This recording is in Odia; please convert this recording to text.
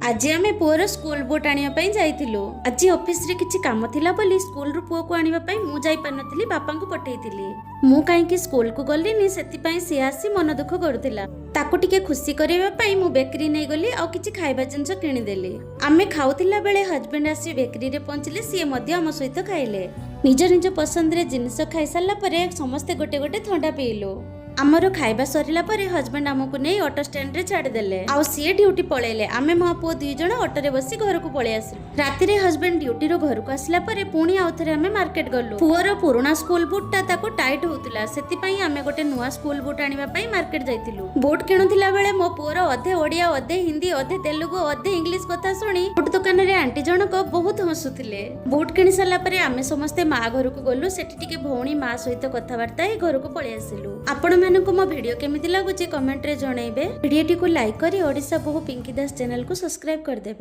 ଆଜି ଆମେ ପୁଅର ସ୍କୁଲ ବୁଟ୍ ଆଣିବା ପାଇଁ ଯାଇଥିଲୁ। ଆଜି ଅଫିସରେ କିଛି କାମ ଥିଲା ବୋଲି ସ୍କୁଲରୁ ପୁଅକୁ ଆଣିବା ପାଇଁ ମୁଁ ଯାଇପାରିନଥିଲି, ବାପାଙ୍କୁ ପଠେଇଥିଲି। ମୁଁ କାହିଁକି ସ୍କୁଲକୁ ଗଲିନି, ସେଥିପାଇଁ ସିଏ ଆସି ମନ ଦୁଃଖ କରୁଥିଲା। ତାକୁ ଟିକେ ଖୁସି କରିବା ପାଇଁ ମୁଁ ବେକରୀ ନେଇଗଲି ଆଉ କିଛି ଖାଇବା ଜିନିଷ କିଣିଦେଲି। ଆମେ ଖାଉଥିଲା ବେଳେ ହଜବେଣ୍ଡ ଆସି ବେକରୀରେ ପହଞ୍ଚିଲେ। ସିଏ ମଧ୍ୟ ଆମ ସହିତ ଖାଇଲେ। ନିଜ ନିଜ ପସନ୍ଦରେ ଜିନିଷ ଖାଇସାରିଲା ପରେ ସମସ୍ତେ ଗୋଟେ ଗୋଟେ ଥଣ୍ଡା ପିଇଲୁ। ଆମର ଖାଇବା ସରିଲା ପରେ ହଜବେଣ୍ଡ ଆମକୁ ନେଇ ଅଟୋ ଷ୍ଟାଣ୍ଡରେ ଛାଡ଼ିଦେଲେ ଆଉ ସିଏ ଡ୍ୟୁଟି ପଳେଇଲେ। ଆମେ ମା ପୁଅ 2 ଜଣ ଅଟୋରେ ବସି ଘରକୁ ପଳେଇ ଆସିଲୁ। ରାତିରେ ହଜବେଣ୍ଡ ଡ୍ୟୁଟିରୁ ଘରକୁ ଆସିଲା ପରେ ପୁଣି ଆଉ ଥରେ ଆମେ ମାର୍କେଟ ଗଲୁ। ପୁଅର ପୁରୁଣା ସ୍କୁଲ ବୁଟଟା ତାକୁ ଟାଇଟ୍ ହଉଥିଲା, ସେଥିପାଇଁ ଆମେ ଗୋଟେ ନୂଆ ସ୍କୁଲ ବୁଟ ଆଣିବା ପାଇଁ ମାର୍କେଟ ଯାଇଥିଲୁ। ବୁଟ କିଣୁଥିଲା ବେଳେ ମୋ ପୁଅର ଅଧେ ଓଡ଼ିଆ, ଅଧେ ହିନ୍ଦୀ, ଅଧେ ତେଲୁଗୁ, ଅଧେ ଇଂଲିଶ କଥା ଶୁଣି ବୁଟ ଦୋକାନରେ ଆଣ୍ଟି ଜଣକ ବହୁତ ହସୁଥିଲେ। ବୁଟ କିଣି ସାରିଲା ପରେ ଆମେ ସମସ୍ତେ ମା ଘରକୁ ଗଲୁ। ସେଠି ଟିକେ ଭଉଣୀ ମା ସହିତ କଥାବାର୍ତ୍ତା ହେଇ ଘରକୁ ପଳେଇ ଆସିଲୁ। ଆପଣମାନଙ୍କୁ ମୋ ଭିଡ଼ିଓ କେମିତି ଲାଗୁଛି, କମେଣ୍ଟରେ ଜଣେଇବେ। ଭିଡ଼ିଓଟିକୁ ଲାଇକ୍ କରି ଓଡ଼ିଶା ବୋହୂ ପିଙ୍କି ଦାସ ଚ୍ୟାନେଲକୁ ସବସ୍କ୍ରାଇବ କରିଦେବେ।